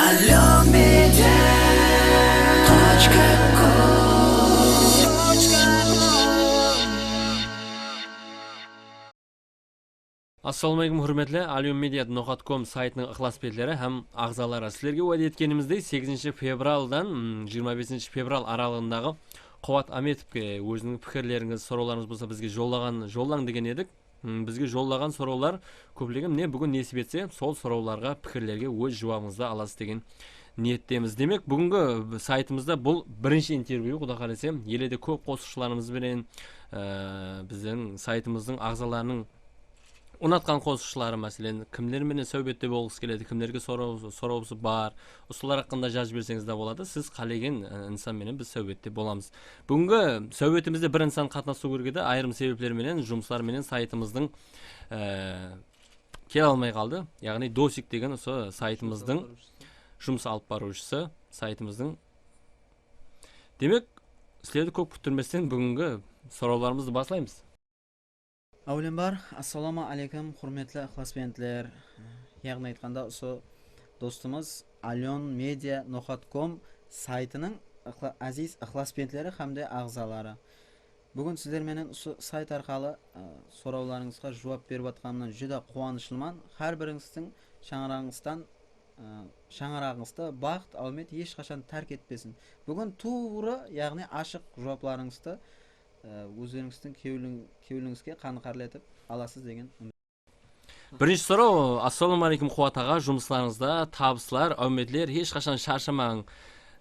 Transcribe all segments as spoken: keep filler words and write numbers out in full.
Alyon Media точка com. Assalamu aleykum, húrmetli Alyon Media noqat com saytınıń ıqlasbentleri hám aǵzaları. Sizlerge wáde etkenimizdey, segizinshi fevraldan, mm, jigirma besinshi fevral aralıǵındaǵı Quwat Ámetovke óziniń pikirlerińiz, sorawlarıńız bolsa bizge jollaǵan, jollań degen edik. Mm, bizge jollaǵan sorawlar kóplegen. Mine, búgin nesip etse, sol sorawlarǵa, pikirlerge óz juwabıńızdı alasız degen niyettemiz. Demek, búgingi saytımızda bul birinshi intervyu, Quda qálese, ele de kóp qosıqshılarımız benen, e, biziń saytımızdıń aǵzalarınıń unatqan qosıqshıları, máselen, kimler menen sáwbette bolǵısı keledi, kimlerge soraw, sorawısı bar, usılar haqqında jazıp jiberseńiz de boladı. Siz qálegen, e, insan menen biz sáwbette bolamız. Búgingi sáwbetimizde bir insan qatnasıw kerek edi, ayırım sebepler menen, jumıslar menen saytımızdıń, e, kele almay qaldı. Yaǵnıy Dosik degen usı saytımızdıń jumıs alıp barıwshısı, saytımızdıń. Demek, sizlerdi kóp kúttirmesten búgingi sorawlarımızdı baslaymız. Áwelem bar, assalamu aleykum, húrmetli ıqlasbentler. Yaǵnıy aytqanda, usı dostımız Alyon Media noqat com saytınıń ıqla-, áziz ıqlasbentleri hám de aǵzaları. Búgin sizler menen usı sayt arqalı, ı, sorawlarıńızǵa juwap berip atqanımnan júdá quwanıshlıman. Hár birińizdiń shańaraǵıńızdan, ı, shańaraǵıńızdı baxt, áwmet hesh qashan tárk etpesin. Búgin tuwrı, yaǵnıy ashıq juwaplarıńızdı, ı, ózlerińizdiń kewliń-, kewlińizge qanıqarlı etip alasız degen úmit. Birinshi soraw, Assalamu aleykum, Quwat aǵa, jumıslarıńızda tabıslar, áwmetler, hesh qashan sharshamań,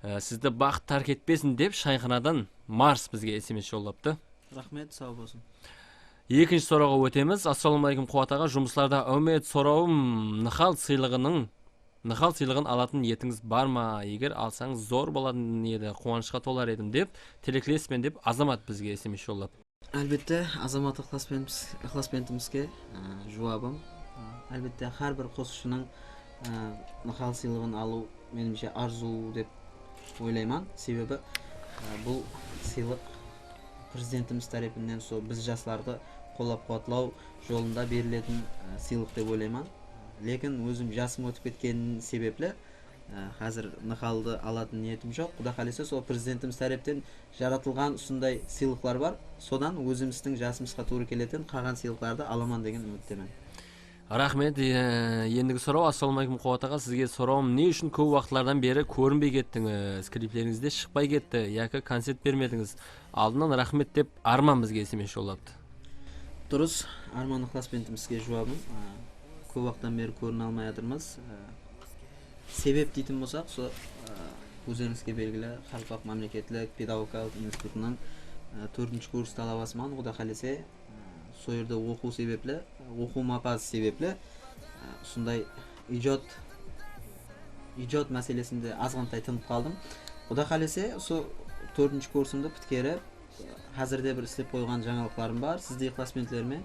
e, sizdi baxıt tárk etpesin, dep Shayxanadan Mars bizge S M S jollaptı. Raxmet, saw bolsın. Ekinshi sorawǵa ótemiz. Assalamu aleykum, Quwat aǵa, jumıslarda áwmet, sorawım, Nıxal sıylıǵınıń, Nıxal sıylıǵın alatın niyetińiz bar ma? Eger alsańız zor bolatın edi, quwanıshqa tolar edim, dep, tileklespen, dep Azamat bizge S M S jollaptı. Álbette, Azamat ıqlasbentimiz-, ıqlasbentimizge, ı, juwabım, ı, álbette, hár bir qosıqshınıń, ı, Nıxal sıylıǵın alıw, menimshe, arzıw dep oylayman. Sebebi, ı, bul sıylıq Prezidentimiz tárepinen sol biz jaslardı qollap-quwatlaw jolında beriletin, ı, sıylıq dep oylayman. Lekin ózim jasım ótip ketkeni sebepli, Á, házir Nıxaldı alatın niyetim joq. Quda qálese, sol Prezidentimiz tárepten jaratılǵan usınday sıylıqlar bar. Sodan ózimizdiń jasımızǵa tuwrı keletin qalǵan sıylıqlardı alaman degen úmittemen. Raxmet. E, endigi soraw. Assalamu aleykum, Quwat aǵa. Sizge sorawım, ne ushın kóp waqıtlardan beri kórinbey kettińiz? Kliplerińiz de shıqpay ketti, yaki koncert bermedińiz? Aldınan raxmet, dep Arman bizge S M S jollaptı. Durıs, Arman ıqlasbentimizge juwabım. Á, kóp waqıttan beri kórine almay atırmız. Á, Sebep deytin bolsaq, so, ı, ózlerińizge belgili, Qaraqalpaq mámleketlik pedagogikалық institutınıń, ı, tórtinshi kurs talabasıman, Quda qálese, ı, so jerde oqıw sebepli, oqıwım apazı sebepli, ı, usınday ijod, ijod máselesinde azǵantay tınıp qaldım. Quda qálese, so tórtinshi kursımdı pitkerip, Házirde bir islep qoyǵan jańalıqlarım bar. Sizdey ıqlasbentlerime,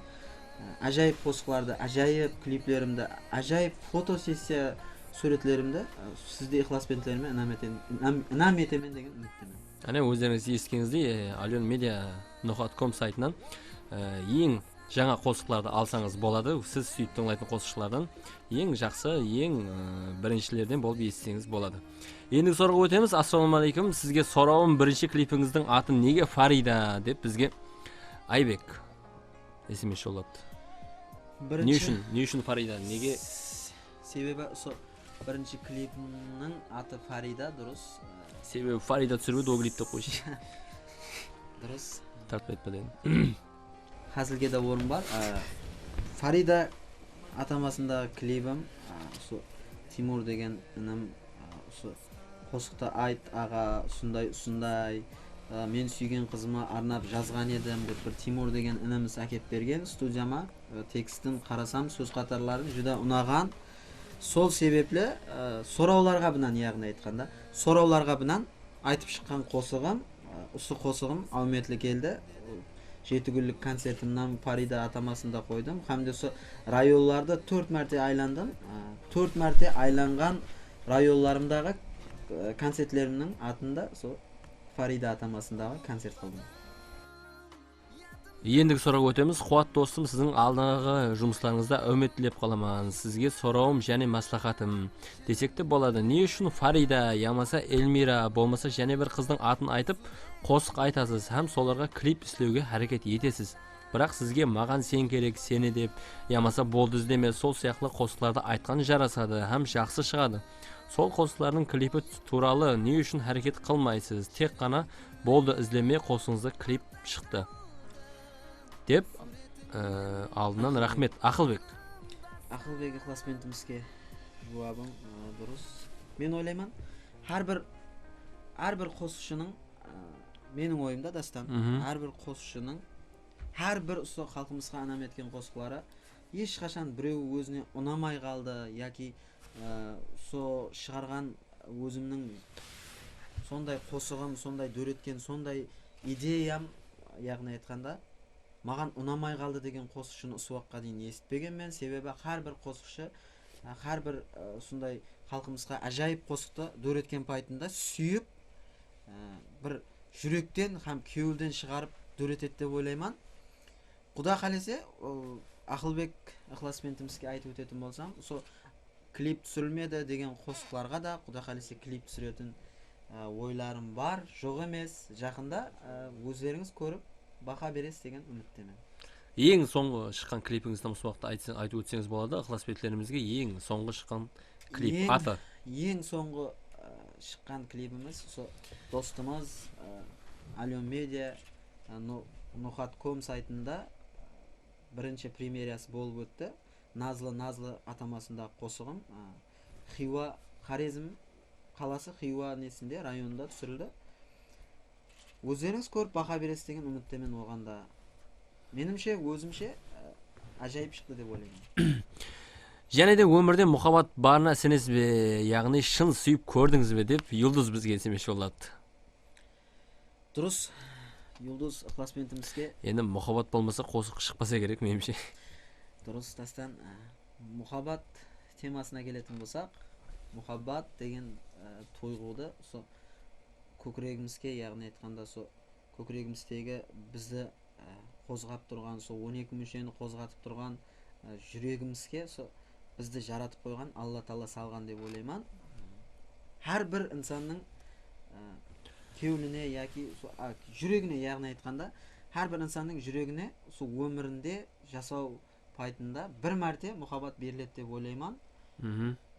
e, ájayıp qosıqlardı, ájayıp kliplerimdi, ájayıp fotosessiya súwretlerimdi, e, sizdey ıqlasbentlerime inam eten-, inam, inam etemen degen úmittemen. Áne, ózlerińiz esitkeńizdey, e, Alyon Media noqat kom saytınan, e, eń jańa qosıqlardı alsańız boladı. Siz súyip tıńlaytın qosıqshılardan eń jaqsı, eń, e, birinshilerden bolıp esitseńiz boladı. Endigi sorawǵa ótemiz. Assalamu aleykum. Sizge sorawım, birinshi klipińizdiń atı nege Farida, dep bizge Aybek S M S jollaptı. Ne ushın, ne ushın Farida? Nege? Sebebi usı birinshi klipimniń atı Farida, durıs. Sebebi Farida túsirip edi, ol klipti qoyshı. Durıs. Tartpay etpe dedim. Házilge de orın bar. Á, Farida atamasındaǵı klibim, á, usı Timur degen inim, á, usı qosıqtı ayt, aǵa, usınday, usınday, á, men súygen qızıma arnap jazǵan edim, dep bir Timur degen inimiz ákep bergen studiyama. Á, tekstin qarasam, sóz qatarların júdá unaǵan. Sol sebepli, á, sorawlarǵa bınan, yaǵnıy aytqanda, sorawlarǵa bınan aytıp shıqqan qosıǵım, ı, usı qosıǵım áwmetli keldi. Jeti kúnlik koncertimnen Farida atamasında qoydım. Hám de usı rayonlardı tórt márte aylandım. I, tórt márte aylanǵan rayonlarımdaǵı, ı, koncertlerimniń atında usı Farida atamasındaǵı koncert qıldım. Endigi sorawǵa ótemiz. Quwat dostım, siziń aldaǵı jumıslarıńızda áwmet tilep qalaman. Sizge sorawım jáne másláhátım desek te boladı. Ne ushın Farida yamasa Elmira bolmasa jáne bir qızdıń atın aytıp qosıq aytasız hám solarǵa klip islewge háreket etesiz? Biraq sizge "Maǵan sen kerek, seni" dep yamasa "Boldı, izleme", sol sıyaqlı qosıqlardı aytqan jarasadı hám jaqsı shıǵadı. Sol qosıqlardıń klipi tuwralı ne ushın háreket qılmaysız? Tek ǵana "Boldı, izleme" qosıǵıńızda klip shıqtı dep, e, aldınan raxmet. Aqılbek. Aqılbek ıqlasbentimizge juwabım, e, durıs. Men oylayman, hár bir, hár bir qosıqshınıń, e, meniń oyımda, Dástan, hár bir qosıqshınıń, hár bir usı xalqımızǵa inam etken qosıqları hesh qashan birew ózine unamay qaldı yaki, e, usı shıǵarǵan ózimniń sonday qosıǵım, sonday dóretken, sonday ideyam, yaǵnıy aytqanda, maǵan unamay qaldı degen qosıqshını usı waqıtqa deyin esitpegenmen. Sebebi hár bir qosıqshı, e, hár bir, e, usınday xalqımızǵa ájayıp qosıqtı dóretken paytında súyip, e, bir júrekten hám kewilden shıǵarıp dóretedi dep oylayman. Quda qálese, ol Aqılbek ıqlasbentimizge aytıp ótetuǵın bolsam, usı klip túsirilmedi degen qosıqlarǵa da, quda qálese, klip túsiretin, e, oylarım bar, joq emes. Jaqında, e, ózlerińiz kórip, baha beresiz degen úmittemen. Eń sońǵı shıqqan klipińizdi usı waqıtta aytsa-, aytıp ótseńiz boladı, ıqlasbentlerimizge eń sońǵı shıqqan klip atı. Eń sońǵı, e, shıqqan klibimiz usı dostımız, e, Alyon Media, e, no-, noxat kom saytında birinshi premyerası bolıp ótti. Nazlı, Nazlı atamasındaǵı qosıǵım, a, Xiywa, Xorezm qalası, Xiywa nesinde, rayonında túsirildi. Ózlerińiz kórip baha beresiz degen úmittemen oǵan da. Menimshe, ózimshe, a, ájayıp shıqtı dep oylayman. Jáne de ómirde muhabbat barına isenesiz be, yaǵnıy shın súyip kórdińiz be dep Yuldız bizge S M S jolladı. Durıs, Yuldız ıqlasbentimizge. Endi muhabbat bolmasa, qosıq shıqpasa kerek, menimshe. Durıs, Dástan, á, muhabbat temasına keletin bolsaq, muhabbat degen, á, tuyǵıwdı usı kókiregimizge, yaǵnıy aytqanda, usı kókiregimizdegi bizdi, á, qozǵap turǵan, usı on eki músheni qozǵatıp turǵan, á, júregimizge usı bizdi jaratıp qoyǵan, Alla taala salǵan dep oylayman. Hár bir insannıń, e, kewline yaki usı, a, júregine, yaǵnıy aytqanda, hár bir insannıń júregine usı ómirinde jasaw paytında bir márte muhabbat beriledi dep oylayman.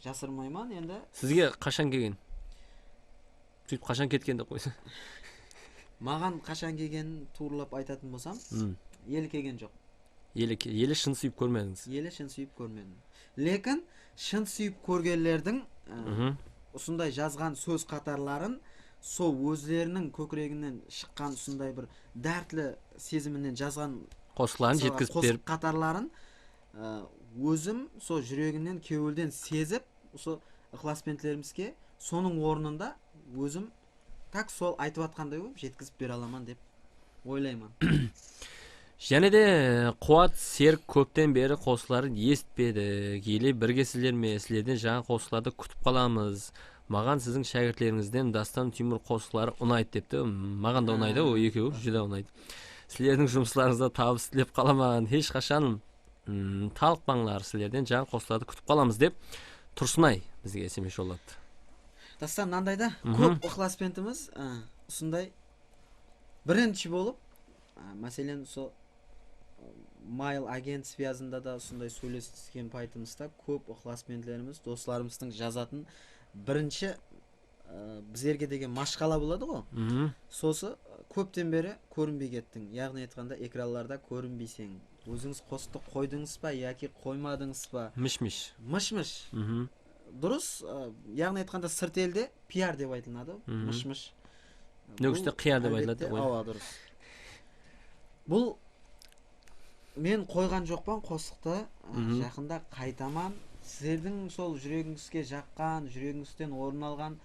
Jasırmayman endi. Sizge qashan kelgen? Sóytip qashan ketken dep qoysa. Maǵan qashan kelgenin tuwrılap aytatın bolsam, ele kelgen joq. Ele ke-, ele shın súyip kórmedińiz. Ele shın súyip kórmedim. Lekin shın súyip kórgenlerdiń, e, usınday jazǵan sóz qatarların, sol ózleriniń kókireginen shıqqan usınday bir dártli seziminen jazǵan qosıqların jetkizip berip, qosıq qatarların, e, ózim sol júregimnen, kewilden sezip, usı ıqlasbentlerimizge sonıń ornında ózim tak sol aytıp atqanday bolıp jetkizip bere alaman dep oylayman. Jáne de, Quwat, Serik, kópten beri qosıqlardı esitpedik. Ele birgesizler me? Sizlerden jańa qosıqlardı kútip qalamız. Maǵan siziń shákirtlerińizden Dástan, Timur qosıqları unaydı, depti. Maǵan da unaydı, ol ekewi júdá unaydı. Sizlerdiń jumıslarıńızda tabıs tilep qalaman. Hesh qashan, mm, talıqpańlar, sizlerden jańa qosıqlardı kútip qalamız, dep Tursınay bizge S M S jolladı. Dástan, mınanday da, kóp ıqlasbentimiz, a, usınday birinshi bolıp, a, máselen, usı, a, mail agent svyazında da usınday sóylesken paytımızda kóp ıqlasbentlerimiz, doslarımızdıń jazatın birinshi, a, bizlerge degen mashqala boladı ǵo. Sosı, a, kópten beri kórinbey kettiń. Yaǵnıy aytqanda, ekranlarda kórinbeyseń. Ózińiz qosıqtı qoydıńız ba yaki qoymadıńız ba? Mish-mish. Mish-mish. Durıs, a, yaǵnıy aytqanda, sırt elde P R dep aytılınadı, mısh-mısh. Nókiste qıyar dep aytıladı, álbette, awa, durıs. Bul men qoyǵan joqpan qosıqtı, a, jaqında qaytaman. Sizlerdiń sol júregińizge jaqqan, júregińizden orın alǵan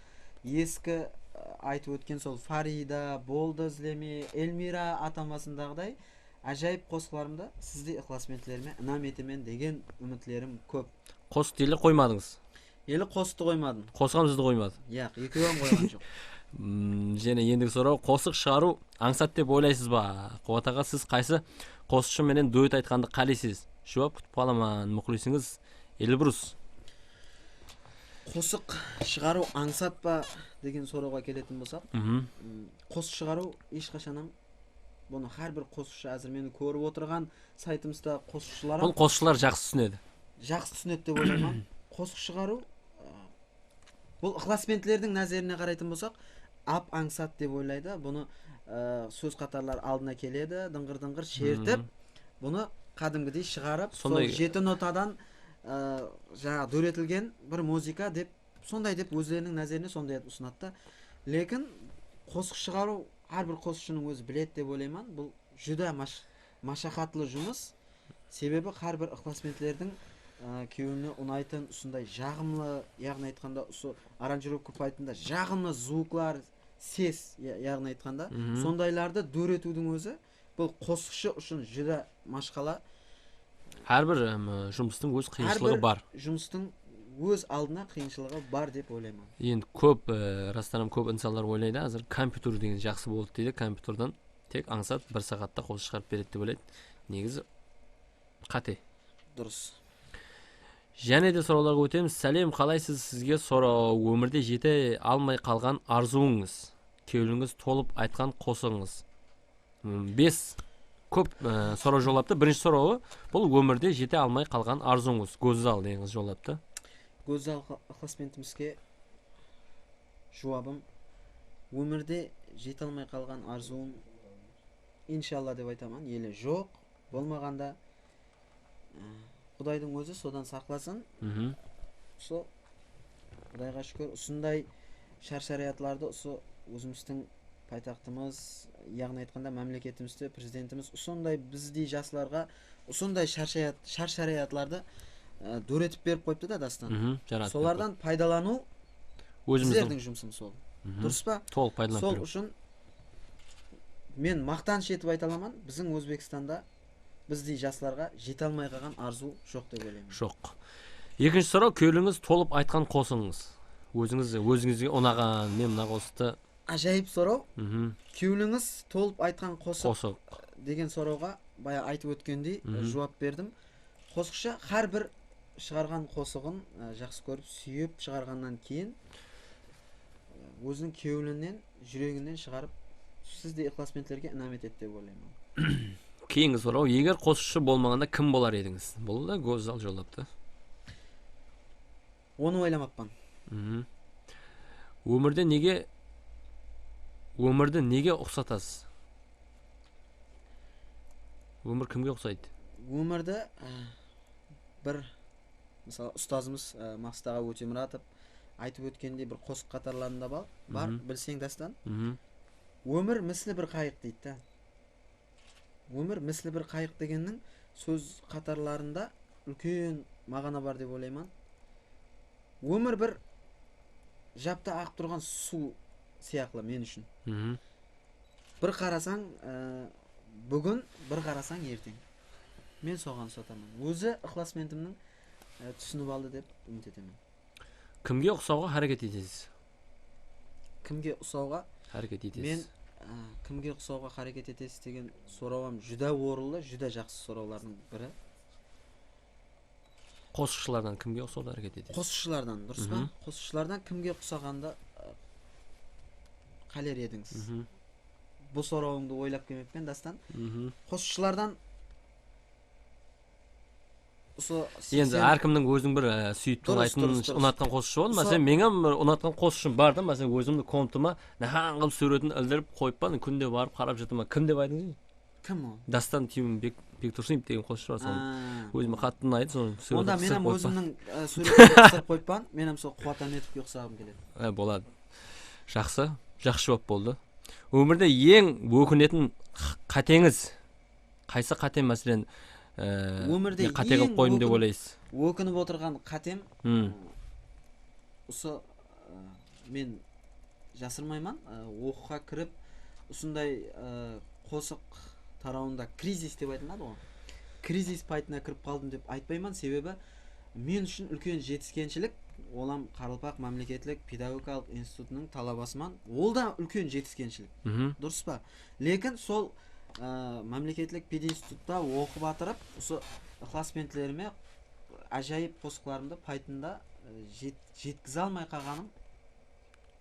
eski, a, aytıp ótken sol Farida, Boldı, izleme, Elmira atamasındaǵıday ájayıp qosıqlarımdı sizdey ıqlasbentlerime inam etemen degen úmitlerim kóp. Qosıqtı ele qoymadıńız? Ele qosıqtı qoymadım. Qosıq hám sizdi qoymadı? Yaq, ekewi hám qoyǵan joq. Mm, jáne endigi soraw, qosıq shıǵarıw ańsat dep oylaysız ba? Quwat aǵa, siz qaysı qosıqshı menen duet aytqandı qáleysiz? Juwap kútip qalaman, muxlisińiz Elbrus. Qosıq shıǵarıw ańsat pa degen sorawǵa keletin bolsaq, Mhm. qosıq shıǵarıw hesh qashan hám bunı hár bir qosıqshı, házir meni kórip otırǵan saytımızda qosıqshılar Bul qosıqshılar jaqsı túsinedi. Jaqsı túsinedi dep oylayman. Qosıq shıǵarıw, ı, bul ıqlasbentlerdiń názerine qaraytın bolsaq, ap ańsat dep oylaydı. Bunı, ı, sóz qatarları aldına keledi, dıńǵır-dıńǵır shertip, bunı qádimgidey shıǵarıp, sol jeti notadan, ı, jańa dóretilgen bir muzıka dep, sonday dep ózleriniń názerine sonday etip usınadı da. Lekin qosıq shıǵarıw hár bir qosıqshınıń ózi biledi dep oylayman. Bul júdá mash-, mashaqatlı jumıs. Sebebi hár bir ıqlasbentlerdiń, ı, kewline unaytın usınday jaǵımlı, yaǵnıy aytqanda usı aranjirovka paytında jaǵımlı zvuklar, ses, ya-, yaǵnıy aytqanda, Mhm. sondaylardı dóretiwdiń ózi bul qosıqshı ushın júdá mashqala. Hár bir, em, jumıstıń óz qıyınshılıǵı bar. Jumıstıń óz aldına qıyınshılıǵı bar dep oylayman. Endi kóp, e, rastan hám kóp insanlar oylaydı, házir kompyuter degen jaqsı boldı deydi, kompyuterden tek ańsat bir saatda qosıq shıǵarıp beredi dep oylaydı. Negizi qáte. Durıs. Jáne de sorawlarǵa ótemiz. Sálem, qalaysız? Sizge soraw, ómirde jete almay qalǵan arzıwıńız, kewlińiz tolıp aytqan qosıǵıńız. M, bes kóp, e, soraw jollaptı. Birinshi sorawı, bul ómirde jete almay qalǵan arzıwıńız. Gózzal degen qız jollaptı. Gózzal ıqla-, ıqlasbentimizge juwabım, ómirde jete almay qalǵan arzıwım, inshalla dep aytaman, ele joq, bolmaǵanda, e, Qudaydıń ózi sodan saqlasın. Mhm. Usı, Qudayǵa shúkir, usınday shar-sharayatlardı usı ózimizdiń paytaxtımız, yaǵnıy aytqanda mámleketimizde prezidentimiz usınday bizdey jaslarǵa usınday sharshayat-, shar-sharayatlardı, e, dóretip berip qoyıptı da, Dástan. Mhm, jaratıp berip Solardan paydalanıw Ózimizdiń bizlerdiń jumısımız ol. Mhm. Durıs pa? Tolıq paydalanıp Sol beriw. Ushın men maqtanısh etip ayta alaman, biziń Ózbekstanda bizdey jaslarǵa jete almay qalǵan arzıw joq dep oylayman. Joq. Ekinshi soraw, kewlińiz tolıp aytqan qosıǵıńız. Ózińiz, ózińizge unaǵan, men mına qosıqtı Ájayıp soraw. Mhm. Kewlińiz tolıp aytqan qosıq Qosıq. degen sorawǵa baya aytıp ótkendey, Mhm. e, juwap berdim. Qosıqshı hár bir shıǵarǵan qosıǵın, e, jaqsı kórip, súyip shıǵarǵannan keyin, e, óziniń kewlinen, júreginen shıǵarıp, sizdey ıqlasbentlerge inam etedi dep oylayman. Keyingi soraw, eger qosıqshı bolmaǵanda kim bolar edińiz? Bul da Gózzal jollaptı. Onı oylamappan. Mhm. Ómirde nege, ómirdi nege uqsatasız? Ómir kimge uqsaydı? Ómirdi, e, bir, mısalı, ustazımız, e, Maqsıt aǵa Ótemuratov aytıp ótkendey bir qosıq qatarlarında bar, bar, Mhm. bilseń, Dástan. Mhm. Ómir misli bir qayıq deydi da. Ómir misli bir qayıq degenniń sóz qatarlarında úlken maǵana bar dep oylayman. Ómir bir japta aǵıp turǵan suw sıyaqlı men ushın. Mhm. Bir qarasań, e, búgin, bir qarasań erteń. Men soǵan usataman. Ózi ıqlasbentimniń, e, túsinip aldı dep úmit etemen. Kimge uqsawǵa háreket etesiz? Kimge uqsawǵa? Háreket etesiz. Men, e, kimge uqsawǵa háreket etesiz degen soraw hám júdá orınlı, júdá jaqsı sorawlardıń biri. Qosıqshılardan kimge uqsawǵa háreket etesiz? Qosıqshılardan, durıs pa? Mhm. Qosıqshılardan kimge uqsaǵandı, e, qáler edińiz? Mhm. Bul sorawıńdı oylap kelmeppen, Dástan. Mhm. Qosıqshılardan usı Endi hár kimniń óziniń bir, e, súyip tıńlaytın, unatqan qosıqshısı bar. Máselen, meniń hám bir unatqan qosıqshım bar da, máselen, ózimniń komnatıma nahan qılıp súwretin ildirip qoyıppan, kúnde barıp qarap jatırman. Kim dep aytıńız? Kim ol? Dástan Tyumin Bek-, Bektursınov degen qosıqshı bar, sonı. Ózime qattı unaydı, sonı súwretin Onda men qısırıp hám qoyıppan. Ózimniń, e, súwretimdi qısırıp qoyıppan, men hám sol Quwat Ámetovke uqsaǵım keledi. E, boladı. Jaqsı, jaqsı juwap boldı. Ómirde eń ókinetin q-, qáteńiz? Qaysı qátem, máselen, e, Ómirde men qáte qılıp eń qoydım dep ókin-, oylaysız? Ókinip otırǵan qátem, Hmm. usı, e, men jasırmayman, e, oqıwǵa kirip, usınday, e, qosıq tarawında krizis dep aytıladı ǵoy. Krizis paytına kirip qaldım dep aytpayman, sebebi men ushın úlken jetiskenshilik, ol hám Qaraqalpaq mámleketlik pedagogikalıq institutınıń talabasıman, ol da úlken jetiskenshilik. Mhm. Durıs pa? Lekin sol Á, mámleketlik pedinstitutta oqıp atırıp, usı ıqlasbentlerime ájayıp qosıqlarımdı paytında, e, jet-, jetkize almay qalǵanım.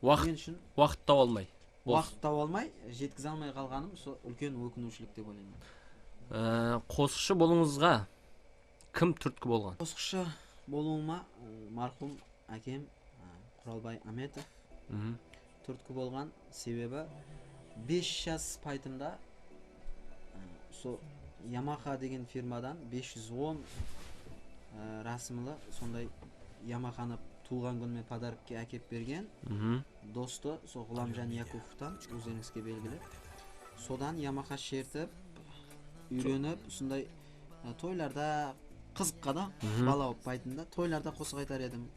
Waqıt, men ushın waqıt taba almay. Waqıt taba almay, jetkize almay qalǵanım usı úlken ókiniwshilik dep oylayman. Á, qosıqshı bolıwıńızǵa kim túrtki bolǵan? Qosıqshı bolıwıma, e, marhum ákem, e, Quralbay Ametov túrtki bolǵan, sebebi bes jas paytımda, e, usı Yamaha degen firmadan bes júz on, e, rasımlı sonday Yamahanı tuwılǵan kúnime podarokka ákep bergen dostı, usı Ǵulamjan Yakupovtan, ózlerińizge belgili. Sodan Yamaha shertip, úyrenip, usınday, e, toylarda qızıqqa da, bala bolıp paytımda toylarda qosıq aytar edim.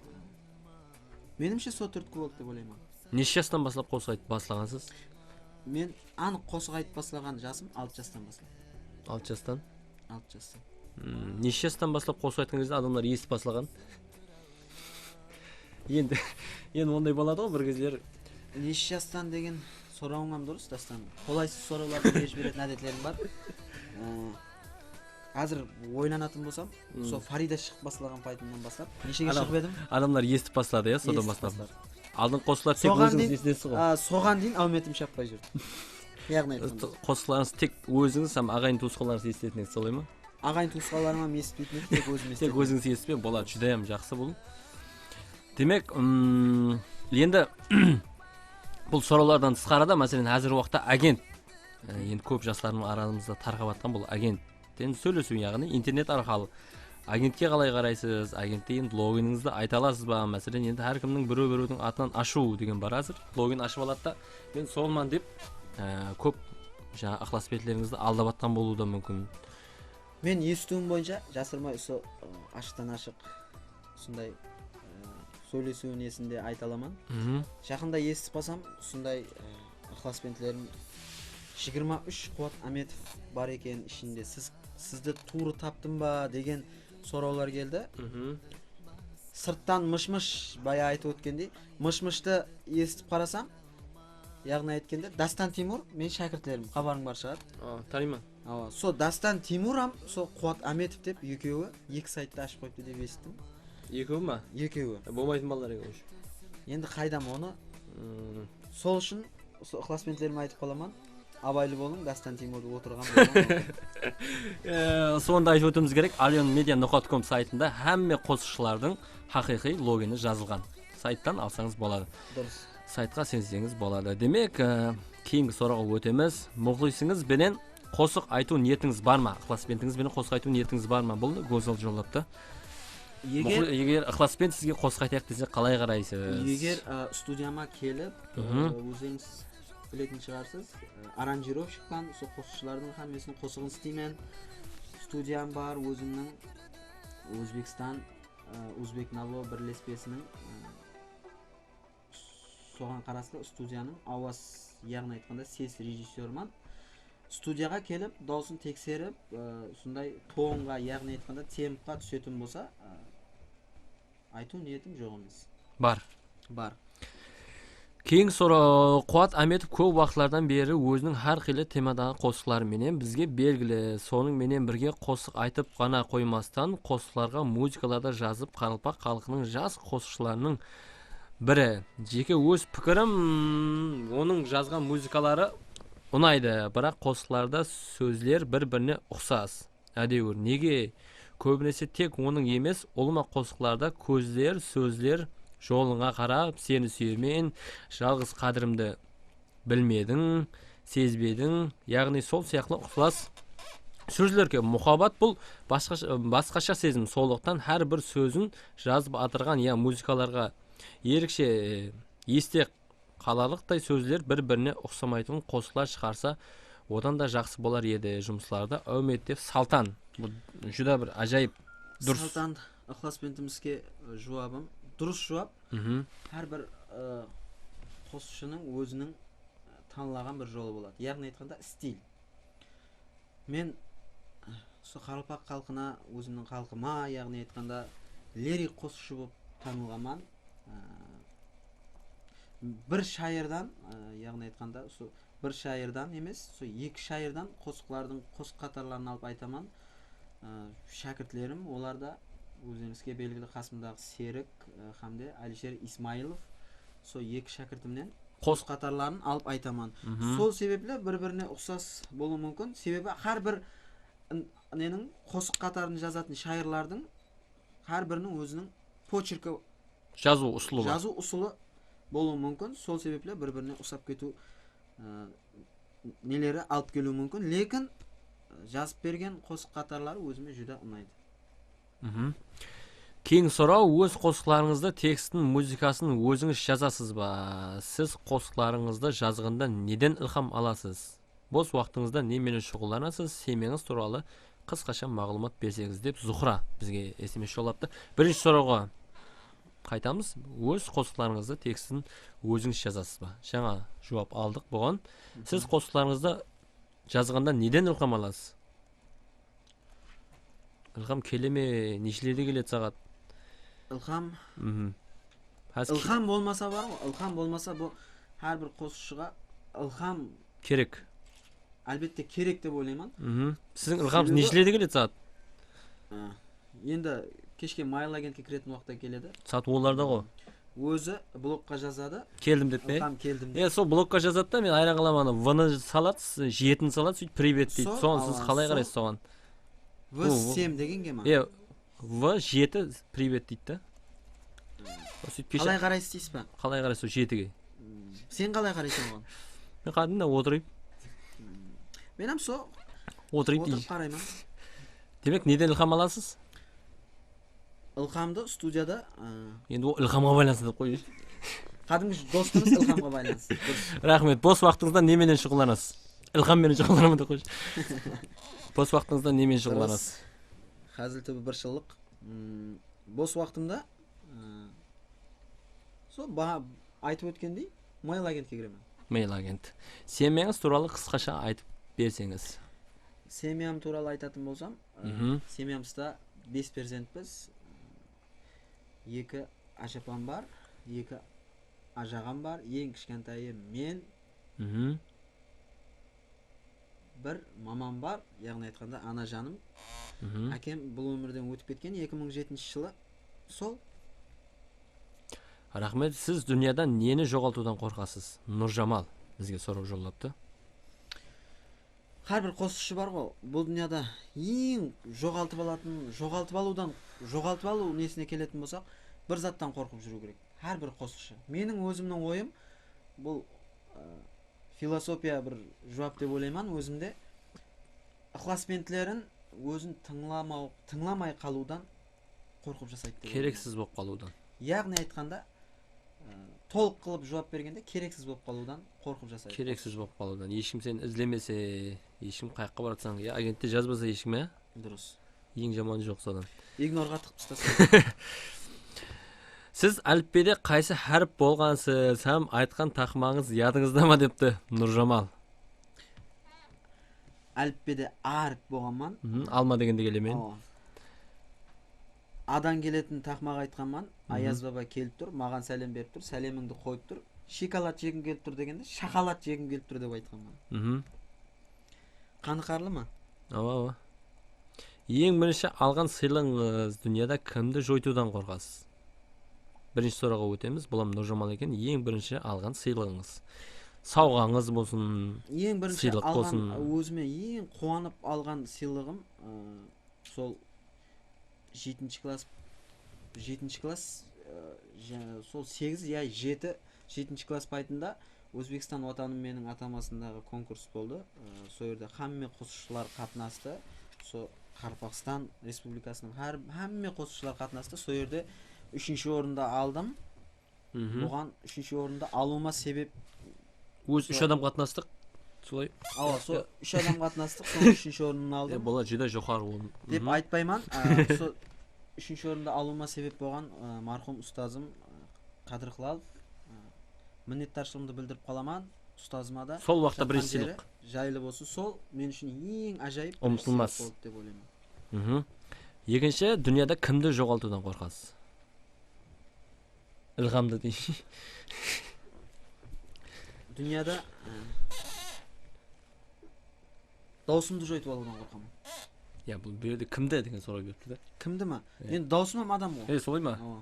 Menimshe, sol túrtki boldı dep oylayman. Neshe jastan baslap qosıq aytıp baslaǵansız? Men anıq qosıq aytıp baslaǵan jasım altı jastan baslap. Altı jastan? Altı jastan. Hmm, neshe jastan baslap qosıq aytqan gezde adamlar esitip baslaǵan? Endi, endi onday boladı ǵoy bir gezler. Neshe jastan degen sorawıń hám durıs, Dástan. Qolaysız sorawlardı berip jiberetin ádetleriń bar. Ee, Házir oylanatın bolsam, sol Farida shıǵıp baslaǵan paytımnan baslap, neshege shıǵıp edim? Adamlar esitip basladı, ya, sodan baslap. Aldın qosıqlar tek ózińiz esitesiz ǵoy. Soǵan deyin áwmetim shappay júrdi. Yaǵnıy aytqanda. Qosıqlarıńız tek ózińiz hám aǵayin tuwısqanlarıńız esitetin edi, solay ma? Aǵayin tuwısqanlarım hám esitpeytin edi, tek ózim esitetin edim. Tek ózińiz esitpe, boladı, júdá hám jaqsı bul. Demek, ım, endi bul sorawlardan tısqarıda, máselen, házirgi waqıtta agent, e, endi kóp jaslardıń aramızda tarqap atqan bul agent. Endi sóylesiw, yaǵnıy internet arqalı agentke qalay qaraysız? Agentte endi loginińizdi ayta alasız ba? Máselen, endi hár kimniń birew-birewdiń atınan ashıw degen bar házir. Login ashıp aladı da, men solman dep, e, kóp jańa ıqlasbetlerińizdi aldap atqan bolıwı da múmkin. Men esitiwim boyınsha, jasırmay, usı, ı, ashıqtan ashıq usınday, ı, sóylesiw nesin de ayta alaman. Jaqında esitip qalsam, usınday, ı, ıqlasbentlerim jigirma úsh Quwat Ametov bar eken ishinde, siz, sizdi tuwrı taptım ba degen sorawlar keldi. Sırttan Mısh-mısh baya aytıp ótkendey, Mısh-mıshtı esitip qarasam, yaǵnıy aytqanda, Dástan Timur, meniń shákirtlerim, xabarıń bar shıǵar. A, tanıyman. Awa, sol Dástan Timur hám sol Quwat Ametov dep ekewi eki sayttı ashıp qoyıptı dep esittim. Ekewi ma? Ekewi. E, bolmaytın balalar eken, oshı. Endi qaydam onı? Sol ushın usı ıqlasbentlerime aytıp qalaman. Abaylı bolıń, Dástan Timurdı otırǵan bolsań. E, sonı da aytıp ótiwimiz kerek, alionmedia nuqta com saytında hámme qosıqshılardıń haqıyqıy logini jazılǵan. Sayttan alsańız boladı. Durıs. Saytqa senseniz boladı. Demek, e, keyingi sorawǵa ótemiz. Muxlısıńız benen qosıq aytıw niyetińiz bar ma? Iqlasbentińiz benen qosıq aytıw niyetińiz bar ma? Bul gózzal jollaptı. Eger, eger ıqlasbent sizge qosıq aytayıq dese, qalay qaraysız? Eger, e, studiyama kelip, e, ózińiz biletin shıǵarsız, e, aranjirovshikpan, usı qosıqshılardıń hámmesiniń qosıǵın isleymen. Studiyam bar, ózimniń Ózbekstan, e, Uzbeknavo birlespesiniń, e, soǵan qaraslı studiyanıń awaz, yaǵnıy aytqanda, ses rejissyorıman. Studiyaǵa kelip, dawısın tekserip, e, usınday tonǵa, yaǵnıy aytqanda, tempqa túsetin bolsa, e, aytıw niyetim joq emes. Bar. Bar. Keyingi soraw, Quwat Ámetov kóp waqıtlardan beri óziniń hár qıylı temadaǵı qosıqları menen bizge belgili. Sonıń menen birge qosıq aytıp ǵana qoymastan, qosıqlarǵa muzıkalar da jazıp, qaraqalpaq xalqınıń jas qosıqshılarınıń biri. Jeke óz pikirim, onıń jazǵan muzıkaları unaydı, biraq qosıqlarda sózler bir-birine uqsas. Ádewir, nege? Kóbinese tek onıń emes, ulıwma qosıqlarda kózler, sózler, jolıńa qarap, seni súyemen, jalǵız qádirimdi bilmediń, sezbediń, yaǵnıy sol sıyaqlı uqsas sózlerge. Muhabbat bul basqasha, basqasha sezim, sonlıqtan hár bir sózin jazıp atırǵan ya muzıkalarǵa erikshe, e, este qalarlıqtay sózler bir-birine uqsamaytuǵın qosıqlar shıǵarsa, odan da jaqsı bolar edi jumıslarda. Áwmet dep Saltan. Bul júdá bir ájayıp. Durıs. Saltan, ıqlasbentimizge, ı, juwabım. Durıs juwap. Hár bir, ı, qosıqshınıń óziniń, ı, tańlaǵan bir jolı boladı. Yaǵnıy aytqanda, stil. Men usı qaraqalpaq xalqına, ózimniń xalqıma, yaǵnıy aytqanda, lirik qosıqshı bolıp tanılǵanman. Á, bir shayırdan, á, yaǵnıy aytqanda, usı bir shayırdan emes, sol eki shayırdan qosıqlardıń qosıq qatarların alıp aytaman. I, shákirtlerim, olar da ózlerińizge belgili qasımdaǵı Serik, ı, hám de Alisher Ismailov. Sol eki shákirtimnen qosıq qatarların alıp aytaman. Sol sebepli bir-birine uqsas bolıwı múmkin. Sebebi hár bir n-, neniń qosıq qatarın jazatın shayırlardıń hár biriniń óziniń pocherki, jazıw usılı bar. Jazıw usılı bolıwı múmkin. Sol sebepli bir-birine uqsap ketiw, ı, neleri alıp keliwi múmkin. Lekin, ı, jazıp bergen qosıq qatarları ózime júdá unaydı. Keyingi soraw, óz qosıqlarıńızdı tekstin, muzıkasın ózińiz jazasız ba? Siz qosıqlarıńızdı jazǵanda neden ilham alasız? Bos waqtıńızda ne menen shuǵıllanasız? Semyańız tuwralı qısqasha maǵlıwmat berseńiz, dep Zuhra bizge S M S jollaptı. Birinshi sorawǵa qaytamız. Óz qosıqlarıńızdı tekstin ózińiz jazasız ba? Jańa juwap aldıq buǵan. Siz qosıqlarıńızdı jazǵanda neden ilham alasız? Ilham kele me? Neshilerde keledi saǵat? Ilham. Házir ke- Ilham bolmasa bar ǵoy, ilham bolmasa bu hár bir qosıqshıǵa ilham kerek. Álbette kerek dep oylayman. Siziń ilhamıńız neshilerde keledi saǵat? A, endi keshke Mail agentke kiretin waqıtta keledi. Saat onlarda ǵoy. Ózi blogqa jazadı. Keldim dep pe? Ilham keldim dep. E, sol blogqa jazadı da, men hayran qalaman. V-nı saladı, jetini saladı, sóytip privet deydi. Soǵan siz qalay qaraysız soǵan? V sem degenge ma? E, V jeti privet deydi da. Sóytip keshe. Qalay qaraysız deysiz ba? Qalay qaraysız sol jetige? Sen qalay qaraysań oǵan? Men qádimden otırıp. Men hám so otırıp qarayman. Demek, neden ilham alasız? Ilhamdı studiyada, ı, endi ol ilhamǵa baylanıslı dep qoyayın. Qádimgi dostımız ilhamǵa baylanıslı. Durıs. Raxmet. Bos waqtıńızda ne menen shuǵıllanasız? Ilham menen shuǵıllanaman dep qoyayın. Bos waqtıńızda ne menen shuǵıllanasız? Házil túbi bir jıllıq. Bos waqtımda, ı, sol baǵa aytıp ótkendey, Mail agentke kiremen. Mail agent. Semyańız tuwralı qısqasha aytıp berseńiz. Semyam tuwralı aytatın bolsam, ı, semyamızda bes perzentpiz. Eki ájapam bar, eki ájaǵam bar, eń kishkentayı men. Bir mamam bar, yaǵnıy aytqanda, ana janım. Ákem bul ómirden ótip ketken eki mıń jetinshi jılı. Sol. Raxmet. Siz dúnyada neni joǵaltıwdan qorqasız? Nurjamal bizge soraw jollaptı. Hár bir qosıqshı bar ǵoy, bul dúnyada eń joǵaltıp alatın, joǵaltıp alıwdan, joǵaltıp alıw nesine keletin bolsaq, bir zattan qorqıp júriw kerek. Hár bir qosıqshı. Meniń ózimniń oyım, bul, ı, filosofiya bir juwap dep oylayman ózimde. Iqlasbentlerin ózin tıńlamaw-, tıńlamay qalıwdan qorqıp jasaydı dep oylayman. Kereksiz bolıp qalıwdan. Yaǵnıy aytqanda, ı, tolıq qılıp juwap bergende kereksiz bolıp qalıwdan qorqıp jasaydı. Kereksiz bolıp qalıwdan. Hesh kim seni izlemese, hesh kim qayaqqa baratsań, ya agentte jazbasa hesh kim, ya? Durıs. Eń jamanı joq sodan. Ignorǵa tıqıp taslaydı. Siz álipbede qaysı hárip bolǵansız hám aytqan taqmańız yadıńızda ma, depti Nurjamal. Álipbede A hárip bolǵanman. Alma degende kele me? Awa. A-dan keletin taqmaq aytqanman. Ayaz baba kelip tur, maǵan sálem berip tur, sálemińdi qoyıp tur. Shokolad jegim kelip tur degende, shaqalad jegim kelip tur dep aytqanman. Qanıqarlı ma? Awa, awa. Eń birinshi alǵan sıylıǵıńız, dúnyada kimdi joytıwdan qorqasız? Birinshi sorawǵa ótemiz. Bul hám Nurjamal eken. Eń birinshi alǵan sıylıǵıńız. Sawǵańız bolsın, eń birinshi sıylıǵım alǵan, ózime eń quwanıp alǵan sıylıǵım, ı, sol jetinshi klass, jetinshi klass, ı, ja-, sol segiz ya jeti, jetinshi klass paytında Ózbekstan Watanım meniń atamasındaǵı konkurs boldı. I, sol jerde hámme qosıqshılar qatnastı. Sol Qaraqalpaqstan Respublikasınıń hár, hámme qosıqshılar qatnastı. Sol jerde úshinshi orındı aldım. Buǵan úshinshi orındı alıwıma sebep. Óz úsh adam qatnastıq. Solay. Awa, sol úsh adam qatnastıq, soń úshinshi orındı aldım. E, bul júdá joqarı orın. Dep aytpayman. A, sol úshinshi orındı alıwıma sebep bolǵan, a, marhum ustazım, a, Qadir Qılalov, a, minnetdarshılıǵımdı bildirip qalaman ustazıma da. Sol waqıtta birinshi sıylık. Jaylı bolsın. Sol men ushın eń ájayıp birinshi sıylık boldı dep oylayman. Ekinshi, dúnyada kimdi joǵaltıwdan qorqasız? Ilhamdı deydi. Dúnyada, e, Dawısımdı joytıp alıwdan qorqaman. Ya, bul bu jerde kimdi degen soraw beripti da. Kimdi ma? Endi dawısım hám adam ǵoy. E, solay ma? Awa.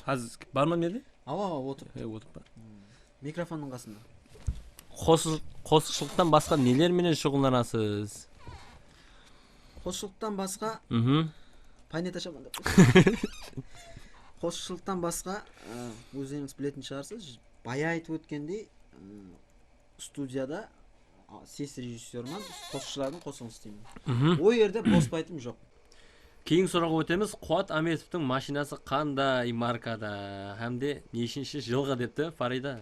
Házir bar ma merde? Awa, awa, otır. E, otır pa? Mikrofonnıń qasında. Qosıq-, qosıqshılıqtan basqa neler menen shuǵıllanasız? Qosıqshılıqtan basqa Mhm. Paynet ashaman dep. Qosıqshılıqtan basqa, e, ózlerińiz biletin shıǵarsız, baya aytıp ótkendey, e, studiyada, a, ses rejissyorman, qosıqshılardıń qosıǵın isleymen. Mhm. Ol jerde bos paytım joq. Keyingi sorawǵa ótemiz. Quwat Ámetovtıń mashinası qanday markada hám de neshinshi jılǵı depti Farida.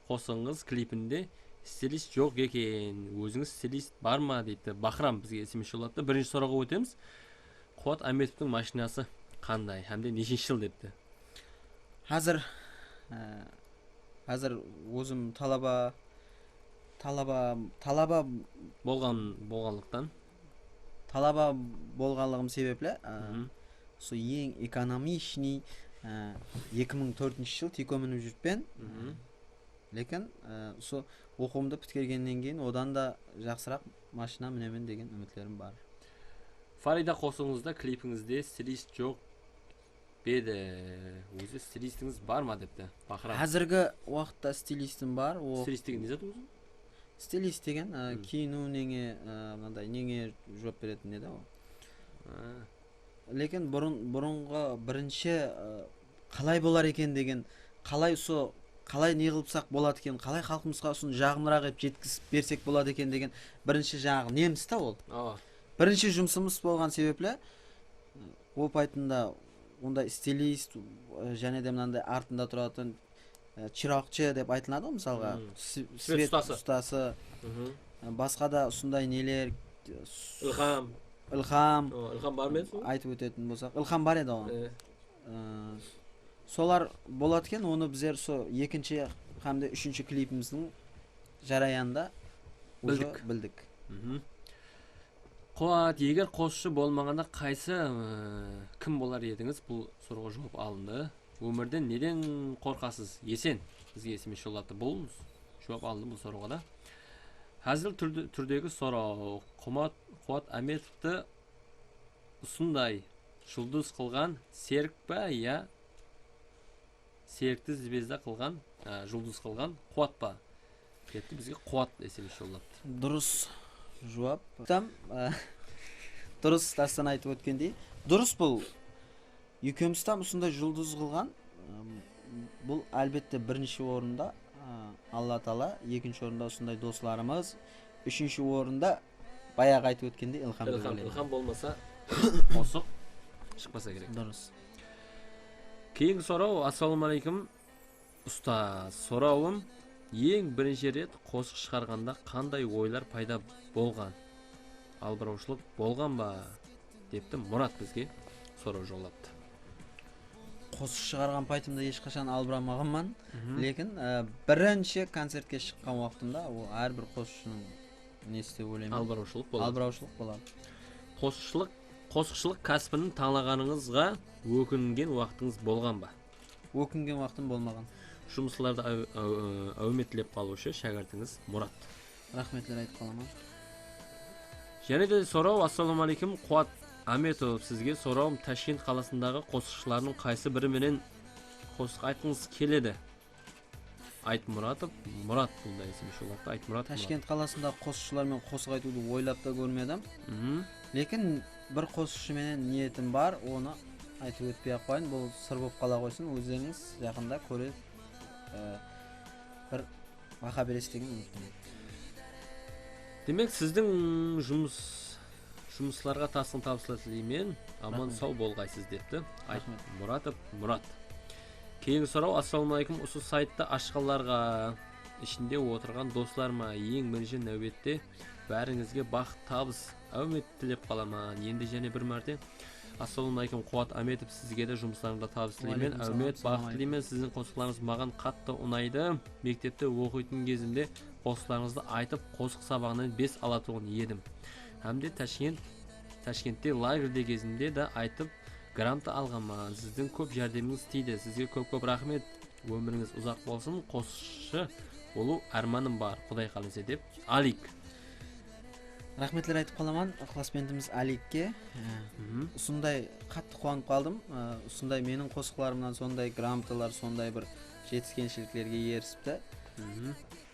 Qosıǵıńız klipinde stilist joq eken. Ózińiz stilist bar ma deydi. Bahram bizge S M S jolladı. Birinshi sorawǵa ótemiz. Quwat Ámetovtıń mashinası qanday hám de neshinshi jıl depti. Házir, e, házir ózim talaba, talaba, talaba Bolǵan, bolǵanlıqtan. Talaba bolǵanlıǵım sebepli, e, Mhm. usı eń ekonomichnıy, e, eki mıń tórtinshi jıl Tiyko minip júrippen. Mhm. Lekin, e, usı oqıwımdı pitkergennen keyin odan da jaqsıraq mashina minemen degen úmitlerim bar. Farida, qosıǵıńızda, klipińizde stilist joq pe edi? Ózi stilistińiz bar ma depti Bahram. Házirgi waqıtta stilistim bar. O Stilist degen ne zat ózi? Stilist degen, e, Hmm. kiyiniw nenge, e, mınaday nenge juwap beretin edi ǵo. Ha. Lekin burın, burınǵı birinshi, e, qalay bolar eken degen, qalay usı, qalay ne qılıp saq boladı eken, qalay xalqımızǵa usını jaǵımlıraq etip jetkizip bersek boladı eken degen birinshi jańaǵı nemiz ta ol. Awa. Birinshi jumısımız bolǵan sebepli, ol paytında onday stilist, e, jáne de mınanday artında turatuǵın, e, chıraqshı dep aytıladı ǵo, mısalǵa, Hmm. s- Svet ustası. ustası, Mhm. e, basqa da usınday neler, s- Ilham. Ilham, O, Ilham bar ma edi sonda? Aytıp ótetin bolsaq, Ilham bar edi oǵan. E, E, solar boladı eken, onı bizler usı ekinshi hám de úshinshi klipimizdiń jarayanında уже Bildik. Bildik. Mhm. Quwat, eger qosıqshı bolmaǵanda qaysı, ıı, kim bolar edińiz? Bul sorawǵa juwap alındı. Ómirden neden qorqasız? Esen, bizge S M S jolladı. Bul juwap alındı bul sorawǵa da. Házil túrde-, túrdegi soraw. Qumat-, Quwat Ámetovtı usınday juldız qılǵan Serk pa ya Serikti zvezda qılǵan, a, juldız qılǵan Quwat pa? Depti, bizge Quwat S M S jollaptı. Durıs juwap. Tam, a, durıs, Dástan aytıp ótkendey. Durıs bul. Ekewimiz tam usınday juldız qılǵan. Im, bul, álbette, birinshi orında, a, Alla taala, ekinshi orında usınday doslarımız, úshinshi orında bayaǵı aytıp ótkendey, Ilham dep Ilham, oylayman. Ilham bolmasa, qosıq shıqpasa kerek. Durıs. Keyingi soraw. Assalawma aleykum, ustaz. Sorawım, eń birinshi ret qosıq shıǵarǵanda qanday oylar payda bolǵan? Albarawshılıq bolǵan ba? Depti Murat bizge soraw jollaptı. Qosıq shıǵarǵan paytımda hesh qashan albıramaǵanman. Mhm. Lekin, e, birinshi koncertke shıqqan waqtımda, ol hár bir qosıqshınıń nesi dep oylayman. Albarawshılıq boladı. Albarawshılıq boladı. Qosıqshılıq, qosıqshılıq kásibin tańlaǵanıńızǵa ókingen waqtıńız bolǵan ba? Ókingen waqtım bolmaǵan. Jumıslardı áw-, áw-, áwmet tilep qalıwshı shákirtińiz Murat. Raxmetler aytıp qalaman. Jáne de soraw. Assalawma aleykum, Quwat Ámetov, sizge sorawım, Tashkent qalasındaǵı qosıqshılardıń qaysı biri menen qosıq aytqıńız keledi? Aytmuratov Murat, bunda S M S jollaptı, Aytmurat Murat. Tashkent qalasındaǵı qosıqshılar menen qosıq aytıwdı oylap ta kórmedim. Mhm. Lekin bir qosıqshı menen niyetim bar, onı aytıp ótpey-aq qoyayın, bul sır bolıp qala qoysın, ózlerińiz jaqında kóre, e, bir baha beresiz degen úmittemen. Demek, sizdiń jumıs, jumıslarǵa tasqın tabıslar tileymen. Aman Raxmet. Saw bolǵaysız, depti. Ayt Raxmet. Muratov Murat. Keyingi soraw. Assalawma aleykum. Usı sayttı ashqanlarǵa, ishinde otırǵan doslarıma eń birinshi náwbette bárińizge baxıt, tabıs, áwmet tilep qalaman. Endi jáne bir márte. Assalawma aleykum, Quwat Ámetov, sizge de jumıslarıńızda tabıs tileymen. Aleykum salam, Áwmet, salam baxıt tileymen. Siziń qosıqlarıńız maǵan qattı unaydı. Mektepte oqıytın gezimde qosıqlarıńızdı aytıp, qosıq sabaǵınan bes alatuǵın edim. Hám de Tashkent, Tashkentte lagerde gezimde de aytıp, gramota alǵanman. Sizdiń kóp járdemińiz tiydi. Sizge kóp-kóp raxmet. Ómirińiz uzaq bolsın. Qosıqshı bolıw ármanım bar, Quday qálese, dep. Alik. Raxmetler aytıp qalaman ıqlasbentimiz Alikke. Ee, usınday qattı quwanıp qaldım. Ee, usınday meniń qosıqlarımnan sonday gramotalar, sonday bir jetiskenshiliklerde erisipti.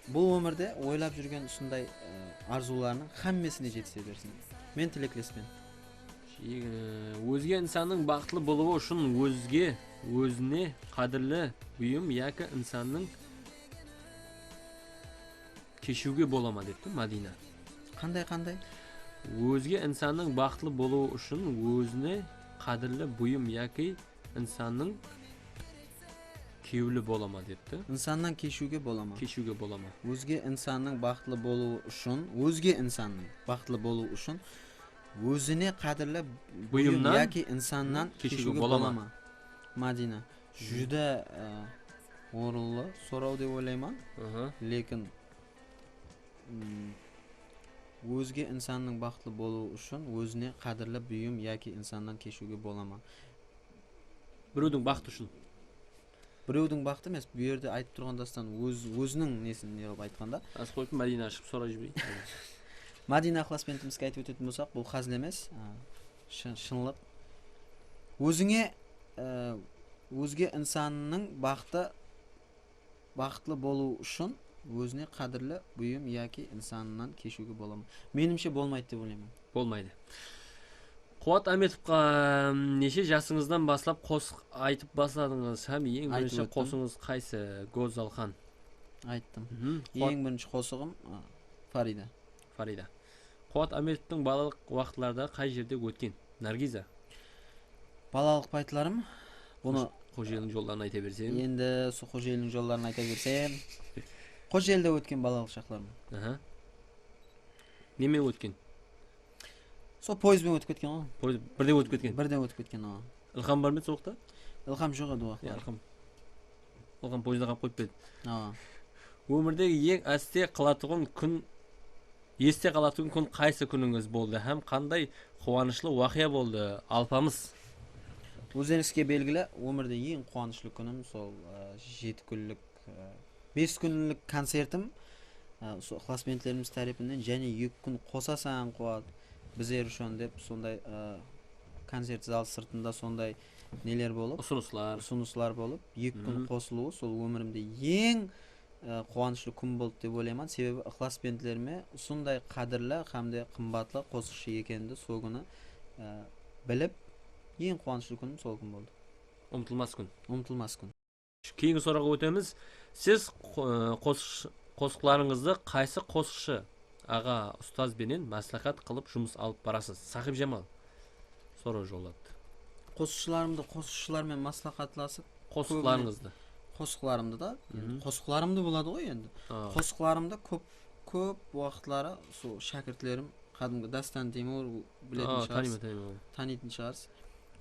Bul ómirde oylap júrgen usınday, ee, arzıwlarınıń hámmesine jetise bersin. Men tileklespen. Ózge insannıń baxıtlı bolıwı ushın ózge, ózine qádirli buyım yaki insannıń keshiwge bola ma depti Madina. Qanday, qanday? Ózge insannıń baxıtlı bolıwı ushın ózine qádirli buyım yaki insannıń kewli bola ma depti. Insannan keshiwge bola ma? Keshiwge bola ma? Ózge insannıń baxıtlı bolıwı ushın, ózge insannıń baxıtlı bolıwı ushın ózine qádirli buyım yaki insannan keshiwge bola ma? Madina. Júdá, e, orınlı soraw dep oylayman. Lekin, mm, ózge insannıń baxıtlı bolıwı ushın ózine qádirli buyım yaki insannan keshiwge bola ma? Birewdiń baxtı ushın. Birewdiń baxtı emes, bul jerde aytıp turǵan Dástan óz, óziniń nesin ne qılıp aytqanda. Asıp qoyıptım, Madina ashıp soray jibereyin. Madina ıqlasbentimizge aytıp ótetuǵın bolsaq, bul házil emes, a, shın-, shınlıq. Ózińe, e, ózge insannıń baxtı, baxıtlı bolıwı ushın ózine qádirli buyım yaki insannan keshiwge bola ma? Menimshe, bolmaydı dep oylayman. Bolmaydı. Quwat Ámetovqa, neshe jasıńızdan baslap qosıq aytıp basladıńız hám eń birinshi qosıǵıńız qaysı? Gózzalxan. Ayttım. Eń birinshi qosıǵım, a, Farida. Farida. Quwat Ámetovtıń balalıq waqıtlarda qay jerde ótken? Nargiza. Balalıq payıtlarım, bunı Xojeliniń jolların ayta bersem. Endi usı Xojeliniń jolların ayta bersem. Xojelide ótken balalıq shaqlarım. Aha. Neme ótken? Sol poezd benen ótip ketken ǵoy. Poezd birden ótip ketken? Birden ótip ketken, awa. Ilham bar ma edi sol waqıtta? Ilham joq edi o waqıtta. Ya, Ilham. Ilham poezdda qalıp qoyıp pa edi? Awa. Ómirdegi eń áste qalatuǵın kún, este qalatuǵın kún qaysı kúnińiz boldı hám qanday quwanıshlı waqıya boldı, Alpamıs? Ózlerińizge belgili, ómirde eń quwanıshlı kúnim sol, ı, jeti kúnlik, ı, bes kúnlik koncertim, ı, usı ıqlasbentlerimiz tárepinen jáne eki kún qosasań, Quwat, bizler ushın dep, sonday, ı, koncert zal sırtında sonday neler bolıp, usınıslar, usınıslar bolıp, eki kún qosılıwı sol ómirimde eń, ı, quwanıshlı kún boldı dep oylayman. Sebebi ıqlasbentlerime usınday qádirli hám de qımbatlı qosıqshı ekenimdi sol kúni, ı, bilip, eń quwanıshlı kúnim sol kún boldı. Umıtılmas kún. Umıtılmas kún. Keyingi sorawǵa ótemiz. Siz qo-, qosıqsh-, qosıqlarıńızdı qaysı qosıqshı aǵa ustaz benen másláhát qılıp jumıs alıp barasız? Saqıp Jamal soraw jolladı. Qosıqshılarımdı qosıqshılar menen másláhátlasıp, qosıqlarıńızdı. Qosıqlarımdı da, endi qosıqlarımdı boladı ǵoy endi. Qosıqlarımdı kóp, kóp waqıtları sol shákirtlerim, qádimgi Dástan Temur, biletin shıǵarsız. Tanıyman, tanıyman. Tanıytın shıǵarsız.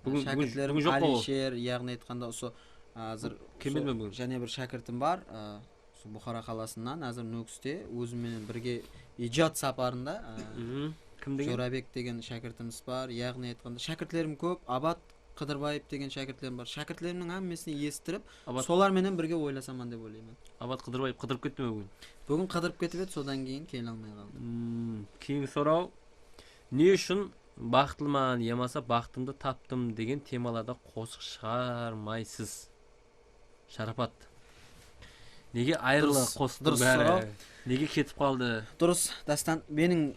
Búgin, búgin, shákirtlerim búgin joq ǵoy. Alisher, yaǵnıy aytqanda usı, házir kelmedi me búgin? Jáne bir shákirtim bar, a, usı Buxara qalasınan, házir Nókiste ózim menen birge ijod saparında, a, kim degen? Jorabek degen shákirtimiz bar. Yaǵnıy aytqanda shákirtlerim kóp, Abat Qıdırbaev degen shákirtlerim bar. Shákirtlerimniń hámmesine esittirip, solar menen birge oylasaman dep oylayman. Abat Qıdırbaev qıdırıp ketti me búgin? Búgin qıdırıp ketip edi, sodan keyin kele almay qaldı. Keyingi soraw. Ne ushın baxıtlıman yamasa baxıtımdı taptım degen temalarda qosıq shıǵarmaysız? Sharapat. Nege ayrıldı qosıqtıń bári? Durıs soraw. Nege ketip qaldı? Durıs, Dástan, meniń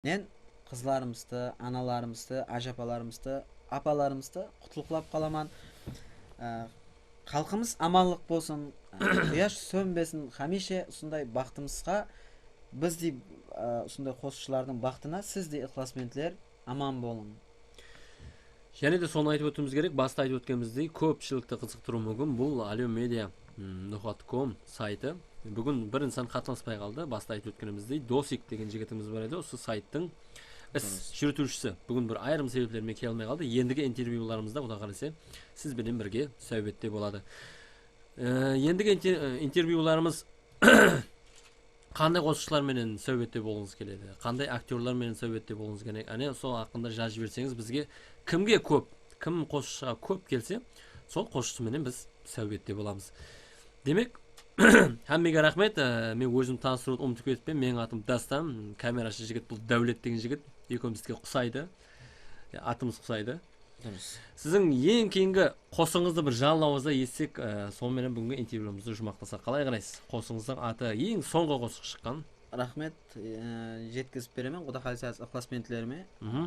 Men qızlarımızdı, analarımızdı, ájapalarımızdı, apalarımızdı qutlıqlap qalaman. Á, xalqımız amanlıq bolsın, á, quyash sónbesin, hámiyshe usınday baxtımızǵa, bizdey, á, usınday qosıqshılardıń baxtına sizdey ıqlasbentler aman bolıń. Jáne de sonı aytıp ótiwimiz kerek, basta aytıp ótkenimizdey, kópshilikti qızıqtırıwı múmkin bul Alyo Media, mm, noqat kom saytı. Búgin bir insan qatnaspay qaldı. Basta aytıp ótkenimizdey, Dosik degen jigitimiz bar edi, usı sayttıń is júritiwshisi. Búgin bir ayırım sebepler menen kele almay qaldı. Endigi intervyularımızda, Quday qálese, siz benen birge sáwbette boladı. E, endigi inter-, e, intervyularımız qanday qosıqshılar menen sáwbette bolǵıńız keledi? Qanday aktyorlar menen sáwbette bolǵıńız keledi? Áne, sol haqqında jazıp jiberseńiz bizge, kimge kóp, kim qosıqshıǵa kóp kelse, sol qosıqshı menen biz sáwbette bolamız. Demek, hámmege raxmet. E, men ózimdi tanıstırıwdı umıtıp ketippen. Meniń atım Dástan, kamerashı jigit bul Dáwlet degen jigit. Ekewimizge usaydı. Ya, atımız usaydı. Durıs. Siziń eń keyingi qosıǵıńızdı bir janlı awazda esitsek, e, sonıń menen búgingi intervyumızdı juwmaqlasaq, qalay qaraysız? Qosıǵıńızdıń atı, eń sońǵı qosıq shıqqan. Raxmet, e, jetkizip beremen, Quda qálese, ıqlasbentlerime. Mhm.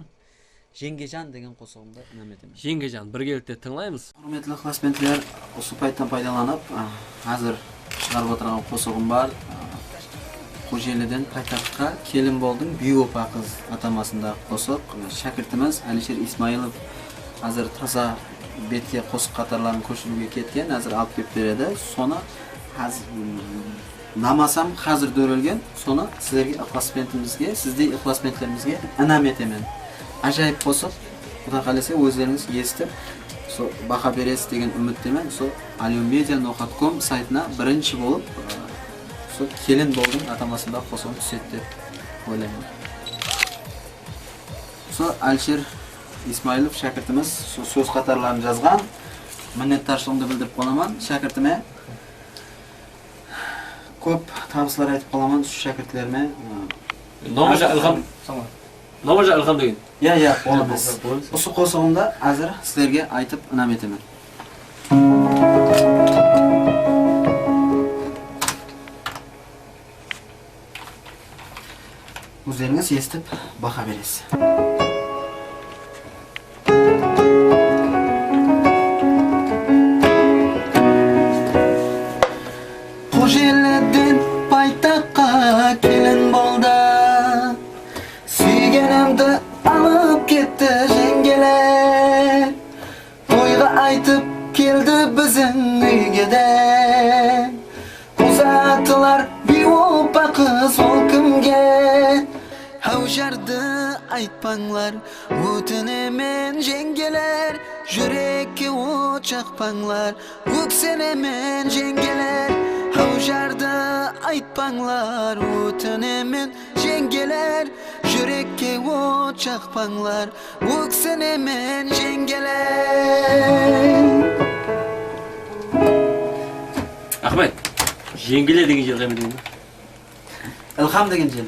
Jeńgejan degen qosıǵımdı inam etemen. Jeńgejan, birgelikte tıńlaymız. Húrmetli ıqlasbentler, usı payıttan paydalanıp, a, házir shıǵarıp otırǵan qosıǵım bar. A, Xojeliden paytaxtqa kelin boldıń, biyópa qız atamasındaǵı qosıq. Shákirtimiz Alisher Ismailov házir taza betke qosıq qatarların kóshiriwge ketken, házir alıp kelip beredi. Sonı házir, namasam házir dórelgen, sonı sizlerge, ıqlasbentimizge, sizdey ıqlasbentlerimizge inam etemen. Ájayıp qosıq, Quda qálese, ózlerińiz esitip, sol baha beresiz degen úmittemen. Sol alyomedia noqat kom saytına birinshi bolıp, e, sol kelin boldıń atamasında qosıǵın túsedi dep oylayman. Sol Alisher Ismailov shákirtimiz sol sóz qatarların jazǵan. Minnetdarshılıǵımdı bildirip qalaman shákirtime. Kóp tabıslar aytıp qalaman usı shákirtlerime. Nomaja Ilham. Nomaja Ilham degen. Ya, ya, boladı. Usı qosıǵımdı házir sizlerge aytıp inam etemen. Ózlerińiz esitip baha beresiz. Xojeliden paytaxtqa kelin boldı. Súygenimdi alıp ketti jeńgeler. Toyǵa aytıp keldi biziń úyge de. Uzattılar biyópa qız ol kimge? Háwjardı aytpańlar, ótinemen jeńgeler. Júrekke ot jaqpańlar, óksenemen jeńgeler. Háwjardı aytpańlar, ótinemen jeńgeler. Júrekke ot jaqpańlar, óksenemen jeńgeler. Raxmet. Jeńgeler degen jerge degen. Ilham degen jer.